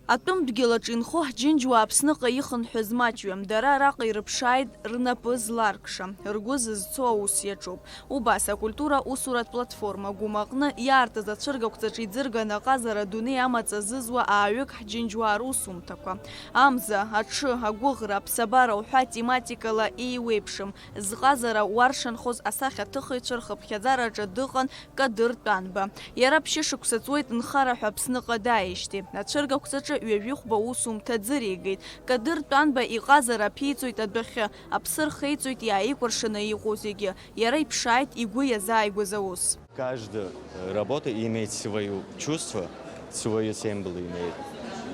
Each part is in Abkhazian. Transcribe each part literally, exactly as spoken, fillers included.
Атәым дгьыл аҿы инхо ҳџьынџьуаа Аԥсныҟа ихынҳәыз маҷҩым, дара араҟа ирыԥшааит рнапы зларкша, ргәы зызцо аус иаҿуп. Убас акультура усуратә платформа Гәым аҟны иаартыз ацәыргақәҵаҿы иӡырган аҟазара адунеи амаҵ азызуа ааҩык ҳџьынџьуаа русумҭақәа. Амза, аҽы, агәыӷра, аԥсабара уҳәа тематикала еиуеиԥшым, зҟазара уаршанхоз асахьаҭыхыҩцәа рхыԥхьаӡараҿы дыҟан Кадыр Тәанба. Иара ԥшьышықәса ҵуеит нхара ҳәа Аԥсныҟа дааижьҭеи. Ацәыргақәҵаҿы ҩажәихәба усумҭа ӡыригеит. Кадыр Тәанба иҟазара аԥиҵоит адәахьы, аԥсы рхеиҵоит иааикәыршаны иҟоу зегьы. Иара иԥшааит игәы иазааигәаз аус. Каждая, э, работа имеет свою чувство, свою символ имеет.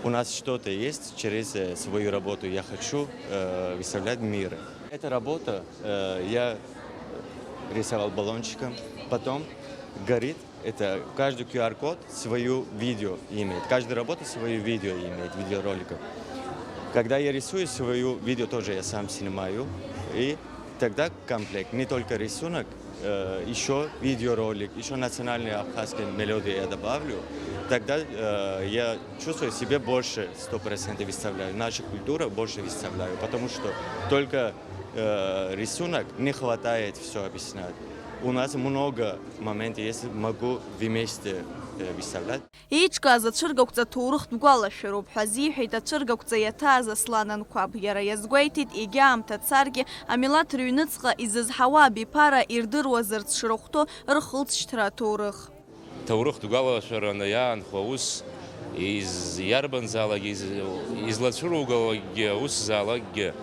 У нас что-то есть, через, э, свою работу я хочу, э, выставлять в мир. Эта работа, э, я рисовал баллончиком, потом горит. Это каждый Q R-код свою видео имеет, каждая работа свою видео имеет, видеороликов. Когда я рисую свою видео, тоже я сам снимаю, и тогда комплект, не только рисунок, э, ещё видеоролик, ещё национальные абхазские мелодии я добавлю, тогда, э, я чувствую себе больше сто процентов выставляю, нашу культуру больше выставляю, потому что только, э, рисунок не хватает всё объяснять. У нас много моментов, если могу вместе, э, выставлять. Еиҿкааз ацәыргақәҵа ҭоурыхтә гәалашәароуп ҳәа азиҳәеит ацәыргақәҵа иаҭааз Аслан Анқәаб. Иара иазгәеиҭеит, егьа аамҭа царгьы, амилаҭ рыҩныҵҟа изызҳауа абиԥара ирдыруазарц шрыхәҭоу рхылҵшьҭра аҭоурых. Ҭоурыхтә гәалашәараны иаанхо аус, из-, иарбанзаалакгьы, из-, излацәыругалакгьы, аусзаалакгьы,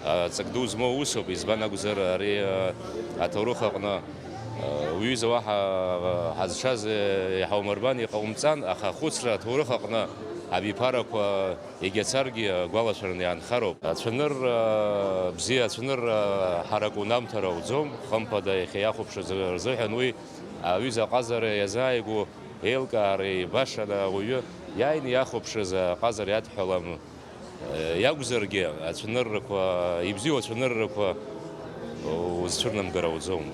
а, ҵак ду змоу усуп, избан акәзар, ари, а, аҭоурых аҟны, а, уҩыза уаҳа, а, ҳазшаз, а, иҳаумырбан, иҟаумҵан, аха ахәыцра аҭоурых аҟны абиԥарақәа егьацаргьы агәалашәараны иаанхароуп. Ацәанырра, а, бзиа ацәанырра, а, ҳарак унамҭар ауӡом, хымԥада иахьа иахәаԥшыз рзыҳәан уи аҩыза аҟазара иазааигәоу еилкаара еибашаны ауаҩы иааины иахәаԥшыз аҟазара иадҳәалам. Иакәзаргьы, ацәаныррақәа, ибзиоу ацәаныррақәа узцәырнамгар ауӡом.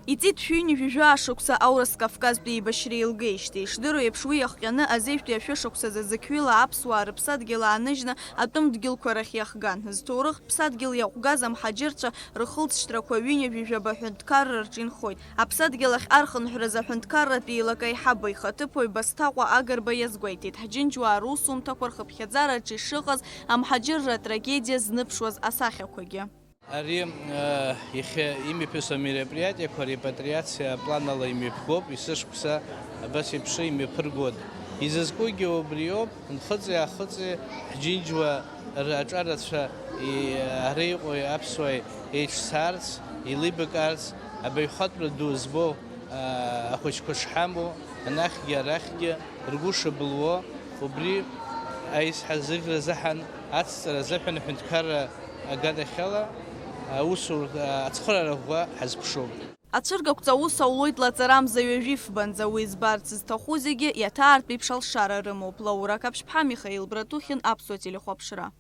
Иҵит шәи ҩынҩажәи жәаа шықәса аурыс Кавказтәи еибашьра еилгеижьҭеи. Ишдыру еиԥш, уи иахҟьаны азеижәтәи ашәышықәсазы зықьҩыла аԥсуаа рыԥсадгьыл ааныжьны атәым дгьылқәа рахь иахган. Зҭоурыхтә ԥсадгьыл иаҟәгаз амҳаџьырцәа рхылҵшьҭрақәа ҩынҩажәи жәаба ҳәынҭқарра рҿы инхоит. Аԥсадгьыл ахь архынҳәразы аҳәынҭқарратә еилак аиҳабы ихаҭыԥуаҩ Басҭаҟәа Агрба иазгәеиҭеит, ҳџьынџьуаа русумҭақәа рхыԥхьаӡараҿы ишыҟаз амҳаџьырра атрагедиа зныԥшуаз асахьақәагьы. Ари, э, иахьа имҩаԥысуа мероприатиеқәа репатриациа аплан ала имҩаԥгоуп, есышықәса абас еиԥш имҩаԥыргоит. Изызкугьы убриоуп, нхыҵи-аахыҵи ҳџьынџьуа р-, аҿарацәа и-, ара иҟоу аԥсуа еиҿцарц, еилибакаарц, абаҩхатәра ду збо, а, ахәыҷқәа шҳамоу, анахьгьы арахьгьы ргәы шыбылуо, убри аизҳазыӷьра азыҳәан, ацҵара азыҳәан аҳәынҭқарра аганахьала, аусур-, ацхыраара ӷәӷәа ҳазԥшуп. Ацәыргақәҵа аус аулоит лаҵарамза ҩажәи фбанӡа, уи збарц зҭаху зегьы иаҭаартә еиԥш алшара рымоуп. Лаура Қаԥшьԥҳа, Михаил Братухин, Аԥсуа телехәаԥшра.